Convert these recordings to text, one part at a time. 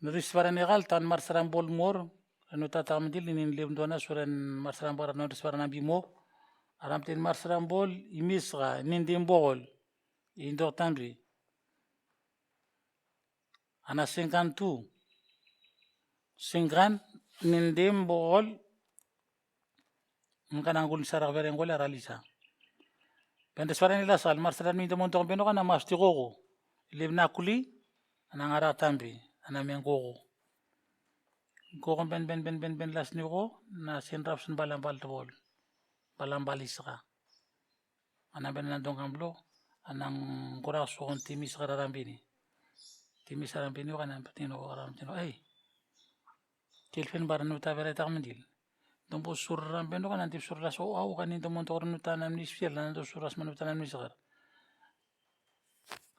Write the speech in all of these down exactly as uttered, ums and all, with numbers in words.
Nurus bara ni kal tan Marsrambol mor, ranu tata mendil ni lem dona suren Marsrambol, nurus bara nambi mo. Aram ten Marsrambol, imis ka, nin dem bokol. Indo tambi. Ana sengkan tu. Sengkan, nin dem bokol. Ngkan angkul ni sarak bere ngkol ara lisa. Ben desbarani lasal, Marsrambol ni domontok ben oka na mas ti koko. Lem na kuli, ana ngara tambi, ana mengkoko. Koko ben, ben, ben, ben, ben las ni ko, na senrap sen balambal tebol. Balambal iska. Ana ben ana dongkamblo, ana ngkura sokon timis kara rambini. Timis rambini oka na betino, rambini, ei. Tilfen bara nuta bere tak mendil. Dombo sur ramben oka na tip sur las o au ka ni domontok nuta namni siel, na do sur las manuta namni sekar.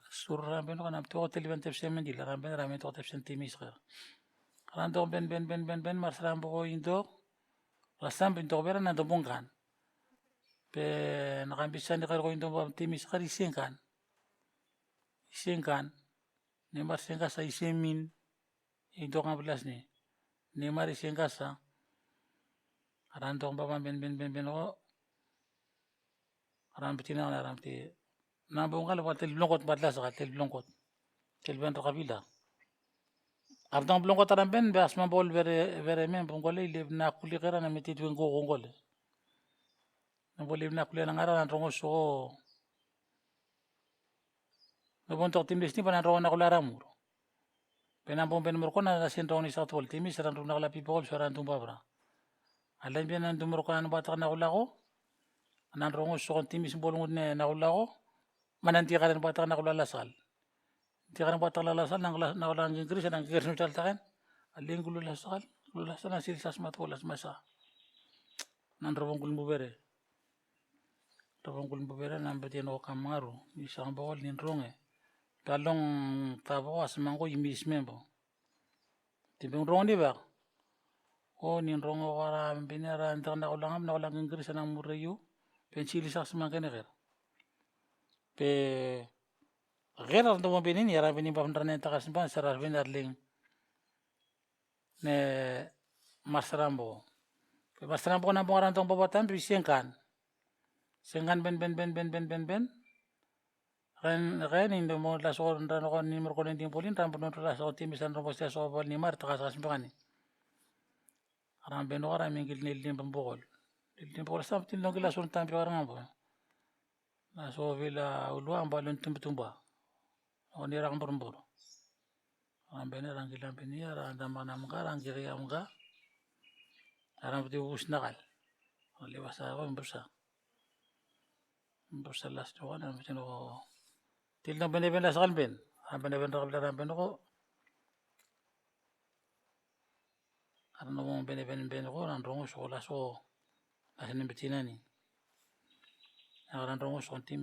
Sur ramben oka na toko tilfen tip sen mendil, ramben, ramben toko tip sen timis kar. Ran dok ben, ben, ben, ben, ben, Marsrambol ko indok. Rasam ben dok bera na dombo ngkan. Pe na kan bisa ni kar ko indok ba timis kar isengkan. Isengkan. Ni Marsengkasa isemin. Idok nga belas ni. Ni Marsengkasa. Aran dok baba ben, ben, ben, ben, o. Aran beti na, aran beti. Nambong kal ba tel blongkot, ba las ka tel blongkot. Tel ben raka bila. Abdang blongkot aran ben, be asma bol bere, bere men, bongkole, ileb na kuli kera na meti duen go, bongkole. Nambong ileb na kuli na ngara, na rongo so. Nambong tok timis ni ba na rongo na kula ramur. Pe nambong ben murko na sin rongo ni sa tol timis, ran rongo na kula pipol, so ran tumba bra. Alan ben na tumurko na batak na kula ko. Na rongo so kon timis bolngut ne na kula ko. Manan ti karen batak na kula lasal. Ti karen batak la lasal, na kula, na kula ngingris, na ngingris nutal taken. Aling kulu lasal, kulu lasal, na sil sas mat ko las masa. Nan robong kulun bubere. Robong kulun bubere, nan beti no kamaru, ni sang bokol nin ronge. Talong tabo as mangko imis membo. Timbing ronge ni bak. O nin ronge ko ara mbini ara ntak na kulang am, na kulang ngingris na mure yu. Pen sili sas mangkene ker. Pe ker ar domo bini ni, ara bini bap nrane takas mban, sara bini ar ling. Ne Marsrambo. Pe Marsrambo na bongaran tong baba tambi sengkan. Sengkan ben, ben, ben. Ren, ren indo mo la so ran ko ni mor ko ni dim polin ran bono la so timis an robo sia so bal ni mar takas kas bani. Ran beno ran mingil ni lim bambokol. Lim bambokol sam tin longil la so tambi ran bo. Na so vila ulua amba lon tumba tumba. O ni rang borbor. Ran bene ran gila bene ya, ran damba na mga, ran giri ya mga. Ran beti bus nakal. Ran liwasa ko busa. Busa las doa na beti no. Til no bene bene las kal ben. Ran bene bene ran bene ko. Aran no bene bene bene ko, aran rongo so la so. Aran beti nani. Aran rongo so tim.